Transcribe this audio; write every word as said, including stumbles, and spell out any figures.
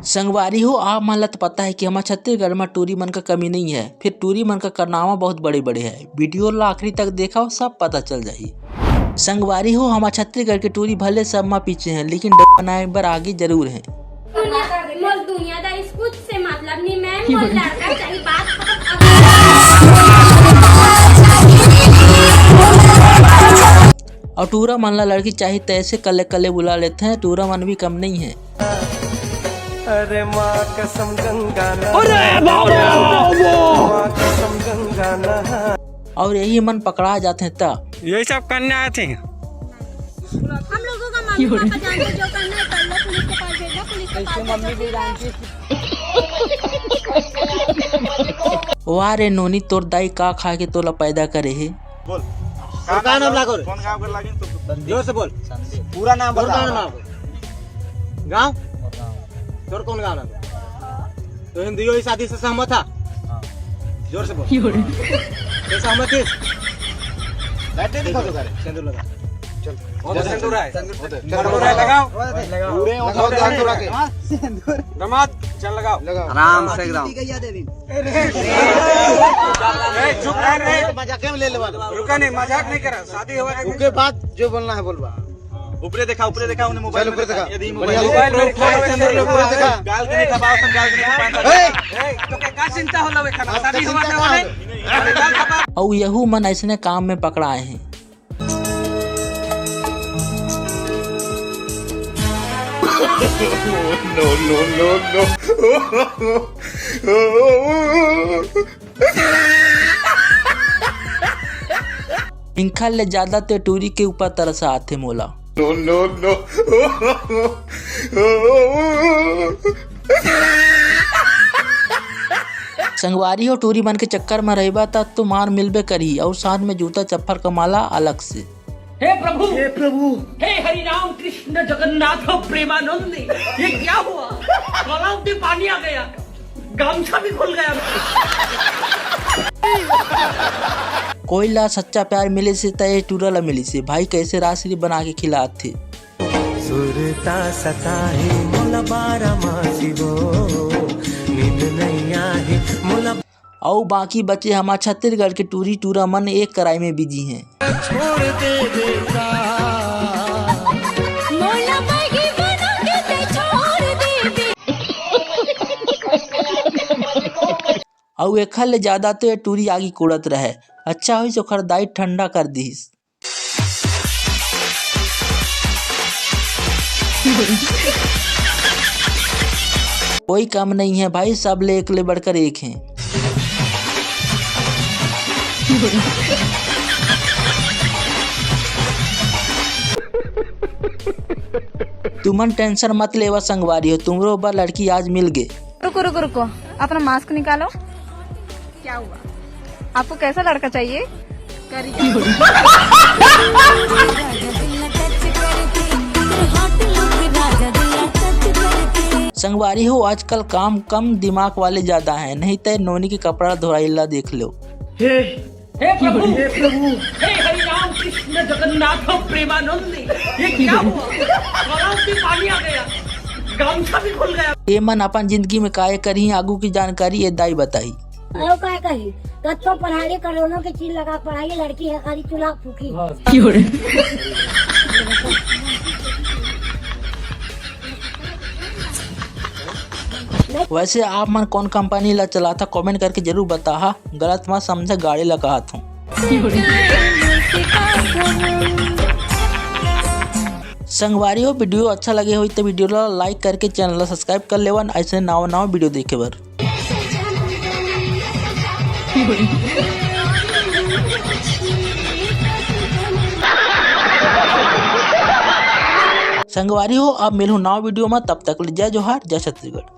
संगवारी हो, आप मन ला तो पता है कि हमर छत्तीसगढ़ में टूरी मन का कमी नहीं है, फिर टूरी मन का कारनामा बहुत बड़े-बड़े है। वीडियो ला आखिरी तक देखव, सब पता चल जाही। संगवारी हो, हमर छत्तीसगढ़ के टूरी भले सब में पीछे हैं, लेकिन डर बनाए बर आगे जरूर हैं। दुनिया, मोर दुनियादारी कुछ से मतलब नहीं, मैं मोर लड़का चाहिए, बात खत्म। अउ टूरा मन ला लड़की चाही, त ऐसे कल्ले कल्ले बुला लेथे। टूरा मन भी कम नहीं है। अरे माँ कसम गंगा नहा। अरे बाबा। माँ कसम गंगा नहा। अउ यही मन पकड़ा जाथे त। यही सब करने आए थे। हम लोगों का मम्मी पापा जानते, जो करना है कर लो, पुलिस के पास भेजना, पुलिस के पास भेजना। वाह रे नोनी, तोर दाई का खा के तोला पैदा करे हे? बोल। तोर का नाम लागो रे? कौन गाँव के लागिन तो? जोर से बोल। पूरा नाम तोर बता। का नाम? गाँव? तोर कौन गाँव लागो? तो हिंदुओ ही शादी से सहमत था? जोर से बोल। क्यों रे? तो सहमत थी? बैठे दिखा दो करे। सिंदूर लगा। चल। वो तो सिंदूर है। सिंदूर है, लगाओ। पूरे लगाओ, ध्यान से रखे। दामाद, चल लगाओ। लगाओ। आराम से एकदम। ए, चुप रह रे। मजाक में ले लेवा। रुका नहीं, मजाक नहीं करा। शादी हुआ है। उसके बाद जो बोलना है बोलवा। ऊपरे देखा, ऊपरे देखा, उन्हें मोबाइल चल, ऊपरे देखा। यदि मोबाइल बढ़िया से। मोबाइल में उठा, ऊपरे देखा। गाल के नहीं खपाओ, तुम गाल के नहीं खपाओ। ए! ए, तो क्या, क्या चिंता होला वे खाना? शादी हुआ था, वो नहीं? अरे, गाल खपाओ। अउ यहू मन ऐसने काम में पकड़ाए हैं। No, no, no, no। इंखर ले ज्यादा ते टूरी के ऊपर तरस आथे मोला। No, no, no। संगवारी हो, टूरी मन के चक्कर में रहिबा त तो मार मिलबे करही, अउ साथ में जूता चप्पल का माला अलग से। हे प्रभु, हे प्रभु। हे हरि राम कृष्ण जगन्नाथ प्रेमानंद, ये क्या हुआ? गला में पानी आ गया, गमछा भी खुल गया। कोई ला सच्चा प्यार मिले से त ये टूरा ला मिली से। भाई कैसे राजश्री बना के खिलात थे। सुरता सताही मोला बारा मासी वो, नींद नहीं आही मोला। अउ बाकी बचे हमार छत्तीसगढ़ के टूरी टूरा मन एक कढ़ाई में बिजी हैं। छोड़ दे बेटा। मोला मैगी बना के ते छोड़ दे बे- अउ एखर ले ज्यादा तो ये टूरी आगी कोड़त रहे। अच्छा होइस ओखर दाई ठंडा कर दिहिस। कोई कम नहीं है भाई, सब ले एक ले बढ़कर एक हैं। तुमन tension मत लेवा संगवारी हो, तुमरो बर लड़की आज मिल गे। रुको, रुको, रुको, अपना mask निकालो। क्या हुआ? आपको कैसा लड़का चाहिए? करिया। संगवारी हो, आजकल काम कम, दिमाग वाले ज्यादा हैं, नहीं तय नोनी के कपड़ा धोराई ला देख लो। हे, हे प्रभु, हे प्रभु। हे हरि राम कृष्ण जगन्नाथ प्रेमानंद, ये क्या हुआ? गला में पानी आ गया, गमछा भी खुल गया। ये मन अपन जिंदगी में काय करही, आगू की जानकारी ये दाई बताही। अउ काय कही, कतको पढ़ाई, करोड़ों के चीज लगा पढ़ाई, लड़की है खाली चूल्हा फूकी। वैसे आप मन कौन कंपनी ला चलाथा, comment करके जरूर बताहा। गलत मत समझा, गाड़ी ला कहत हूँ। संगवारी हो, video अच्छा लगे होही तो video ला like करके channel ला subscribe कर लेवन, ऐसे नवा नवा video देखे बर। संगवारी हो, अब मिलहूँ नवा video में, तब तक ले जय जोहार, जय छत्तीसगढ़।